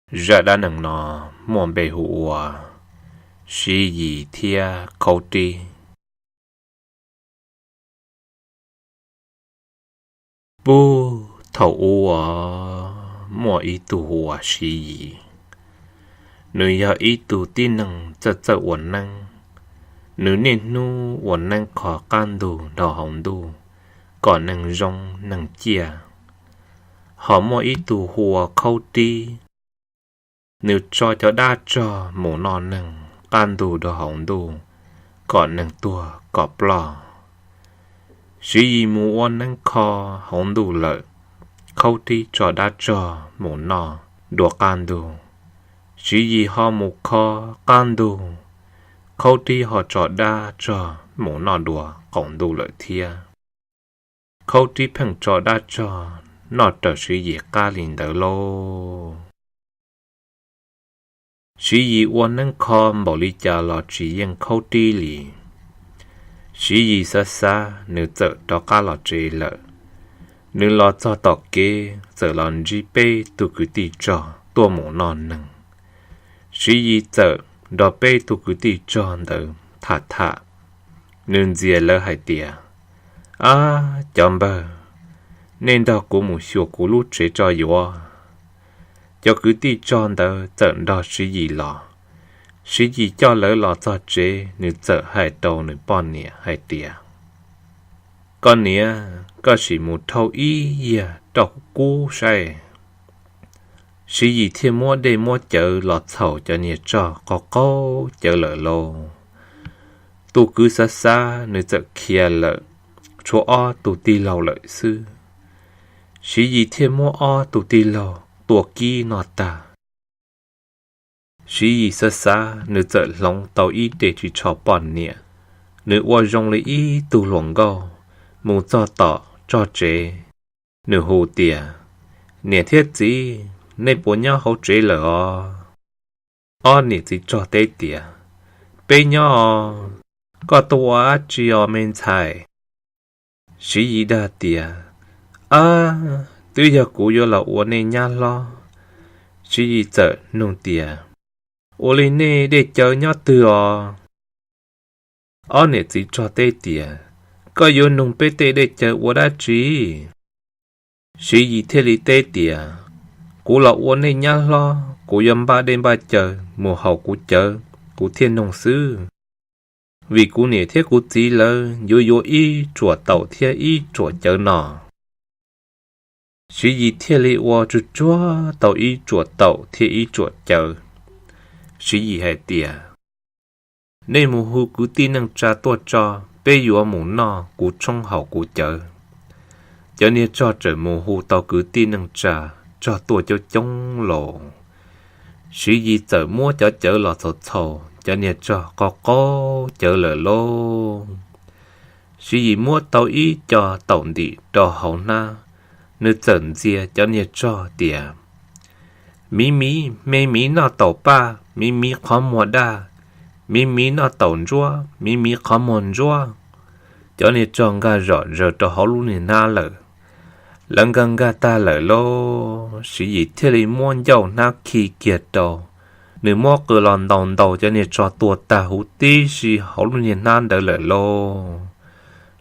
Zaj dab neeg no muaj npe hu ua Siv Yis thiab Khaub Rib. Puag thaum ub muaj ib tug hu ua Siv Yis. Nws yog ib tug tib neeg txawj txawj ua neeb. Nws niaj hnub ua neeb kho qab ntug nrog hauv ntuj kom neeg zoo neeg ciaj. Ho muaj ib tug hu ua Khaub Rib. Nws tso cov dab tsog mus noj neeg qab ntug rau hauv ntuj kom neeg tuag kom ploj. Siv Yis mus ua neeb kho hauv ntuj lawm, Khaub Rib tso dab tsog mus noj dua qab ntug. Siv Yis ho mus kho qab ntug, Khaub Rib ho tso dab tsog mus noj dua qaum ntuj lawm thiab. Khaub Rib pheej tso dab tsog noj raws Siv Yis qab li ntawd lauj. Siv Yis ua neeb kho npaum li cas los tsis yeej Khaub Rib li. Siv Yis xav xav nws txawm rov qab los tsev lawm. Nws los txog tom kev txawm los ntsib peb tug kwv tij tsog tuaj mus noj neeg. Siv Yis txawm nrog peb tug kwv tij tsog ntawd tham tham. Nws ntxias lawv hais tias, Ab, cov npawg, nej nrog kuv mus xyuas kuv lub tsev tso yuav. Cov kwv tij tsog ntawd txawm nrog Siv Yis los. Siv Yis coj lawv los txog tsev, nws txawm hais rau nws poj niam hais tias, Koj niam, koj sim mus dhau ib yag rau kub saib. Siv Yis thiaj muab dej muab cawv los txhaum cov niag tsog qaug qaug cawv lawm lauj. Tus kwv xav xav nws txawm khiav lawm, tshuav ob tug tij laug lawm xwb. Siv Yis thiaj muab ob tug tij laug tua kib noj tag. Siv Yis xav xav nws txawm hloov tau ib re ris tsho poj niam, nws ua zoo li ib tug hluas nkauj, mus txog tom tsog tsev. Nws hu tias, Niam thiab txiv, nej puas nyob hauv tsev lawm os? Ob niam txiv tsog teb tias, Peb nyob os, koj tuaj ua dab tsi os me ntxhais? Siv Yis dag tias, Ab, twb yog kuv yuav los ua nej nyab hlob. Siv Yis txawm nug tias, Ua li nej dej cawv nyob twg os? Ob niam txiv tsog teb tias, Koj yuav nug peb tej dej cawv ua dab tsi? Siv Yis thiaj li teb tias, Kuv los ua nej nyab hlob, kuv yuav npaj dej npaj cawv mus haus kuv cawv, kuv thiaj nug xwb. Vim kuv niam thiab kuv txiv lawv yuav yuav ib tsuam taum thiab ib tsuam cawv no. Siv Yis thiaj li ua tsuag tsuag tau ib tsuam taum thiab ib tsuam cawv. Siv Yis hais tias, Nej mus hu kwv tij neej tsa tuaj tso, peb yuav mus noj kuv tshoob haus kuv cawv. Cov niag tsog txawm mus hu tau kwv tij neej tsa, tsog tuaj coob coob los. Siv Yis txawm muab cov cawv los txhaus txhaus, cov niag tsog qaug qaug cawv lawm lauj. Siv Yis muab tau ib co taum ntim rau hauv hnab, nws txawm ntxias cov niag tsog tias, Miv miv, me miv noj taum paj, miv miv qhov muag daj, miv miv noj taum ntsuab, miv miv qhov muag ntsuab. Cov niag tsog nkag zom zaws rau hauv lub niag hnab lawm. Lawv nkag nkag tag lawm lauj, Siv Yis thiaj li muab ncauj hnab khi kiag rau. Nws muab qw los ntaus ntaus cov niag tsog tuag tag huv tib si hauv lub niag hnab ntawd lawm lauj.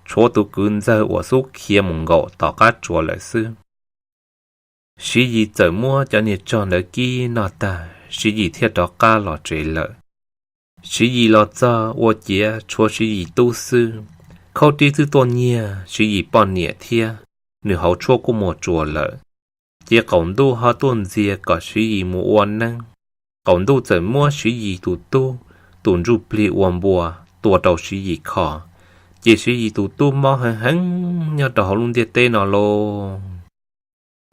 Tshuav tus kwv ntxawg uas xub khiav mus nkaum tom qab tsuas lawm xwb. Siv Yis txawm muab cov niag tsog ntawd kib noj tag, Siv Yis thiaj rov qab los tsev lawm. Siv Yis los txog ua ciav tshuav Siv Yis tub xwb. Khaub Rib twb tuaj nyiag Siv Yis poj niam thiab, nws hauv tshuaj kuj muag tsuas lawm. Ces qaum ntuj ho tuaj ntxias kom Siv Yis mus ua neeb. Qaum ntuj txawm muab Siv Yis tus tub, tus ntsuj plig ua npua, tua rau Siv Yis kho. Ces Siv Yis tus tub mob heev heev nyob rau hauv lub ntiaj teb no lauj.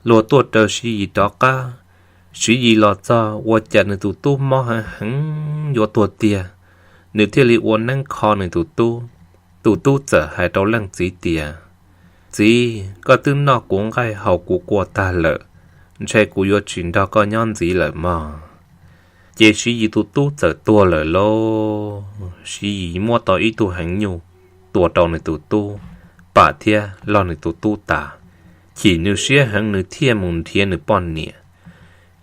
Luag tuaj raws Siv Yis rov qab, Siv Yis los txog ua cas nws tus tub mob heev heev yuav tuag tiag, nws thiaj li ua neeb kho nws tus tub. Tus tub txawm hais rau leej txiv tias, Txiv, koj twb noj kuv nqaij haus kuv kua tag lawm, ntshe kuv yuav tsis nrog koj nyob ntxiv lawm mog. Ces Siv Yis tus tub txawm tuag lawm lauj. Siv Yis muab tau ib tug heev nyuj tua rau nws tus tub, pam thiab log nws tus tub tas. Chim nws siab heev nws thiaj mus nrhiav nws poj niam.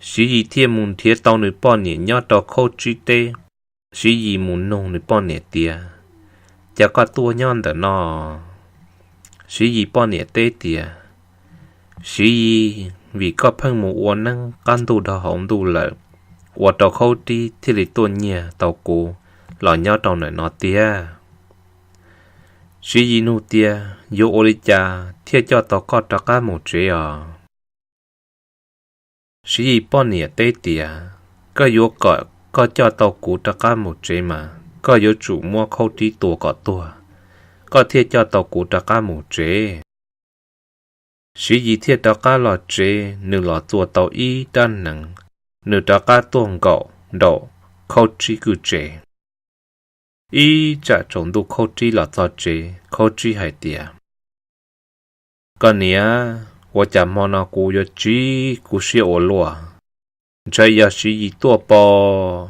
Siv Yis thiaj mus nrhiav tau nws poj niam nyob rau Khaub Tsib teb. Siv Yis mus nug nws poj niam tias, Cas koj tuaj nyob ntawm no? Siv Yis poj niam teb tias, Siv Yis, vim koj pheej mus ua neeb qab ntuj dhau hauv ntuj lawm, ua rau Khaub Tsib thiaj li tuaj nyiag tau kuv los nyob rau ntawm no tiag. Siv Yis nug tias, Yuav ua li cas thiaj coj tau koj rov qab mus tsev os? Siv Yis poj niam teb tias, Koj yuav kom koj coj tau kuv rov qab mus tsev mas koj yuav tsum muab Khaub Tsib tua kom tuag, koj thiaj coj tau kuv rov qab mus tsev. Siv Yis thiaj rov qab los tsev, nws los txua tau ib rab hneev, nws rov qab tuaj nkaum nraum Khaub Tsib kwj tsev. Ib tsam tsaus ntuj Khaub Tsib los txog tsev, Khaub Tsib hais tias, Koj niam, ua cas hmo no kuv yuav tsiv kuv siab ua luaj, ntshai yog Siv Yis tuaj pov.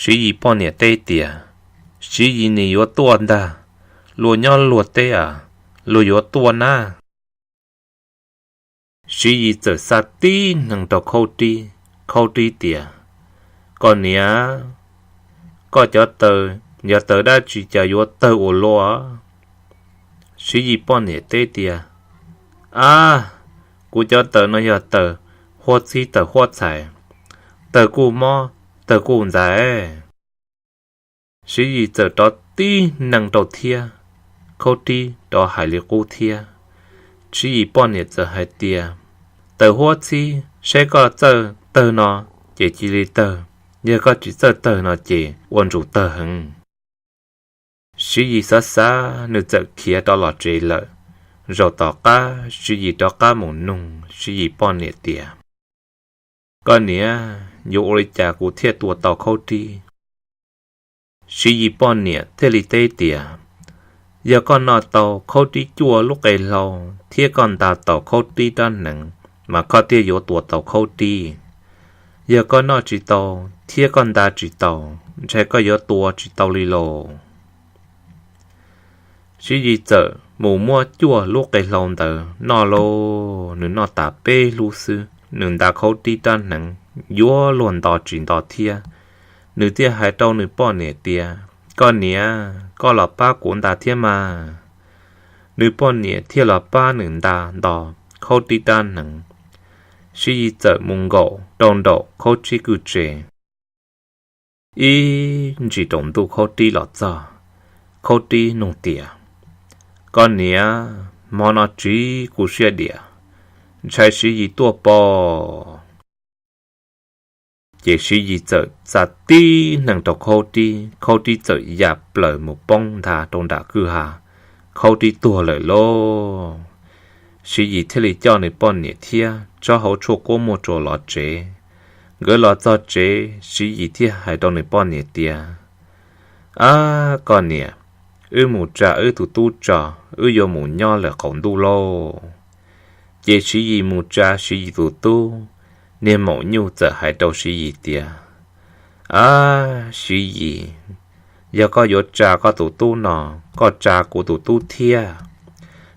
Siv Yis poj niam teb tias, Siv Yis nim yuav tuaj ntag, luag nyob luag teb a, luag yuav tuaj nab. Siv Yis txawm xa tib hneev rau Khaub Tsib, Khaub Tsib tias, Koj niam, koj cov taws yog taws dab tsi cas yuav tawg ua luaj? Siv Yis poj niam teb tias, Ab, kuv cov taws no yog taws huab txhib taws huab txhais, taws kuj mob taws kuj ntxais. Siv Yis txawm rov tib hneev rau thiab, Khaub Tsib rov hais li qub thiab. Siv Yis poj niam txawm hais tias, Taws huab txhib, saib koj txawj tawg no ces cia li tawg, yog koj tsis txawj tawg no ces ua ntsum tawg heev. Siv Yis xav xav nws txawm khiav rov los tsev lawm. Zaum tom qab Siv Yis rov qab mus nug Siv Yis poj niam tias, Koj niam, yuav ua li cas kuv thiaj tua tau Khaub Tsib? Siv Yis poj niam thiaj li teb tias, Yog koj noj tau Khaub Tsib cuaj lub qe hlau thiab koj nta tau Khaub Tsib rab hneev, mas koj thiaj yuav tua tau Khaub Tsib. Yog koj noj tsis tau thiab koj nta tsis tau, ntshai koj yuav tua tsis tau li lauj. Siv Yis txawm mus muab cuaj lub qe hlau ntawd noj lauj, nws noj tas peb hlub xwb, nws nta Khaub Tsib rab hneev yuav luag nto tsis nto thiab. Nws thiaj hais rau nws poj niam tias, Koj niam, koj los pab kuv nta thiab mas. Nws poj niam thiaj los pab nws nta nto Khaub Tsib rab hneev. Siv Yis txawm mus nkaum rau nraum Khaub Tsib kwj tse. Ib ntsis rau ntuj Khaub Tsib los txog, Khaub Tsib nug tias, Koj niam, hmo no tsiv kuv siab diam, ntshai Siv Yis tuaj pov. Ces Siv Yis txawm txav tib neeg rau Khaub Tsib, Khaub Tsib txawm ya plaws mus poob ntha rau nram kwj ha, Khaub Tsib tuag lawm lauj. Siv Yis thiaj li coj nws poj niam thiab tsob hauv tshuaj kuab muaj tsuas los tsev. Nkawd los txog tsev, Siv Yis thiaj hais rau nws poj niam tias, Ab koj niam, wb mus tsa wb tus tub tso, wb yuav mus nyob lawm qaum ntuj lauj. Ces Siv Yis mus tsa Siv Yis tus tub, niag maum nyuj txawm hais rau Siv Yis tias, Ab Siv Yis, yog koj yuav tsa koj tus tub no, koj tsa kuv tus tub thiab,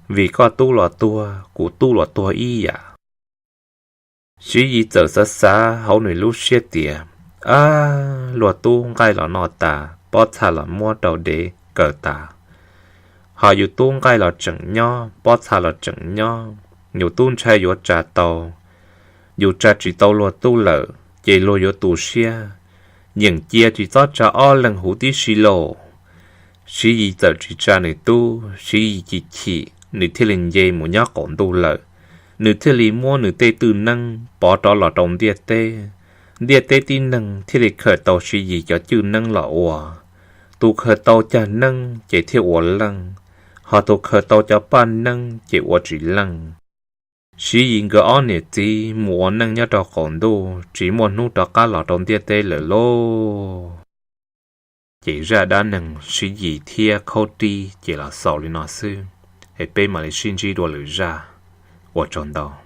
vim koj tub los tuag kuv tub los tuag ib yam. Siv Yis txawm xav xav hauv nws lub siab tias, Ab, luag tub nqaij los noj tas, pob txha los muab rau dev kaws tas, ho yus tub nqaij los tseem nyob, pob txha los tseem nyob, yus tub ntshai yuav tsa tau, yus tsa tsis tau luag tub lawm ces luag yuav tu siab, yeem cia tsis txhob tsa ob leeg huv tib si lauj. Siv Yis txawm tsis tsa nws tub, Siv Yis chim chim, nws thiaj li nce mus nyob qaum ntuj lawm. Nws thiaj li muab nws tej twj neeb pov rov los rau ntiaj teb. Ntiaj teb tib neeg thiaj li khaws tau Siv Yis cov cwj neeb los ua. Tus khaws tau cag neeb ces thiaj ua leej, ho tus khaws tau cov paj neeb ces ua tsis leej. Siv Yis nkawd ob niam txiv mus ua neej nyob rau qaum ntuj, tsis muaj hnub rov qab los rau ntiaj teb lawm lauj. Ces zaj dab neeg Siv Yis thiab Khaub Tsib ces los xaus li no xwb, es peb mam li sib ntsib dua lwm zaj. Ua tsaug ntau.